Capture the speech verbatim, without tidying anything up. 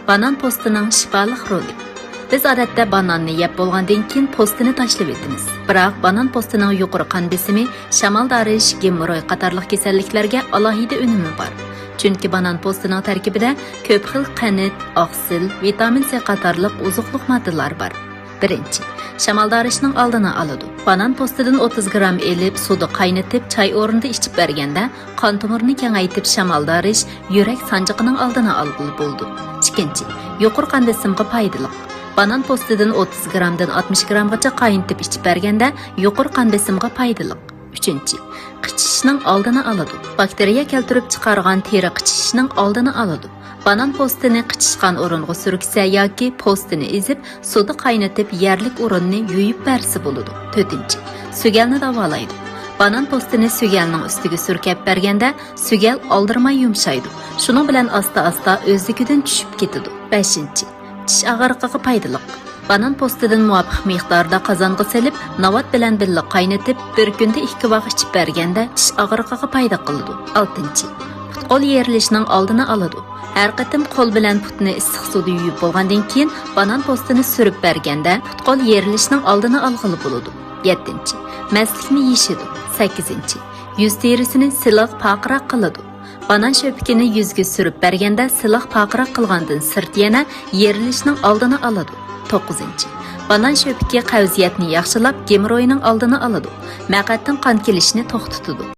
بانان پوستىنىڭ شىپالىق رولى. بىز ئادەتتە باناننى يەپ بولغاندىن كېيىن پوستىنى تاشلىۋېتىمىز. بىراق بانان پوستىنىڭ يۇقىرى قان بېسىمى، شامالدارىش، گېموروي قاتارلىق كېسەللىكلەرگە ئالاھىدە ئۈنۈمى بار. چۈنكى بانان پوستىنىڭ تەركىبىدە كۆپ خىل قەنت، ئاقسىل، ۋىتامىن سى قاتارلىق ئوزۇقلۇق ماددىلار بار. بىرىنچى، شامالدارىشنىڭ ئالدىنى ئالىدۇ. بانان پوستىدىن ئوتتۇز گرام ئېلىپ، سۇدا قاينىتىپ، چاي ئورنىدا ئىچىپ بەرگەندە، قان تومۇرىنى كېڭەيتىپ، شامالدارىش، يۈرەك سانجىقىنىڭ ئالدىنى ئالغىلى بولىدۇ. ئىككىنچى، يۇقىرى قان بېسىمغا پايدىلىق. بانان پوستىدىن ئوتتۇز گرامدىن ئاتمىش گرامغىچە قاينىتىپ ئىچىپ بەرگەندە، يۇقىرى قان بېسىمغا پايدىلىق. ئۈچىنچى، قىچىشىشنىڭ ئالدىنى ئالىدۇ. باكتېرىيە كەلتۈرۈپ چىقارغان تېرە قىچىشىشنىڭ ئالدىنى ئالىدۇ. بانان پوستىنى قىچىشقان ئورۇنغا سۈركىسە ياكى پوستىنى ئېزىپ، سۇدا قاينىتىپ، يەرلىك ئورۇننى يۇيۇپ بەرسە بولىدۇ. تۆتىنچى، سۆگەلنى داۋالايدۇ. بانان پوستىنى سۆگەلنىڭ ئۈستىگە سۈركەپ بەرگەندە، سۆگەل ئالدىرىماي يۇمشايدۇ. شۇنىڭ بىلەن ئاستا-ئاستا ئۆزلۈكىدىن چۈشۈپ كېتىدۇ. بەشىنچى، چىش ئاغرىقىغا پايدىلىق. بانان پوستىدىن مۇۋاپىق مىقداردا قازانغا سېلىپ، ناۋات بىلەن بىللە قاينىتىپ، بىر كۈندە ئىككى ۋاق ئىچىپ بەرگەندە، چىش ئاغرىقىغا پايدا قىلىدۇ. ئالتىنچى، پۇت-قول يېرىلىشنىڭ ئالدىنى ئالىدۇ. ھەر قېتىم قول بىلەن پۇتنى ئىسسىق سۇدا يۇيۇپ بولغاندىن كېيىن، بانان پوستىنى سۈرۈپ بەرگەندە، پۇت-قول يېرىلىشنىڭ ئالدىنى ئالغىلى بولىدۇ. يەتتىنچى، مەستلىكنى يېشىدۇ. سەككىزىنچى، يۈز تېرىسىنى سىلىق، پارقىراق قىلىدۇ. بانان شۆپىكىنى يۈزگە سۈرۈپ بەرگەندە، سىلىق، پارقىراق قىلغاندىن سىرت يەنە يېرىلىشنىڭ ئالدىنى ئالىدۇ. توققۇزىنچى، بانان شۆپىكى قەۋزىيەتنى ياخشىلاپ، گېموروينىڭ ئالدىنى ئالىدۇ. مەقئەتتىن قان كېلىشنى توختىتىدۇ.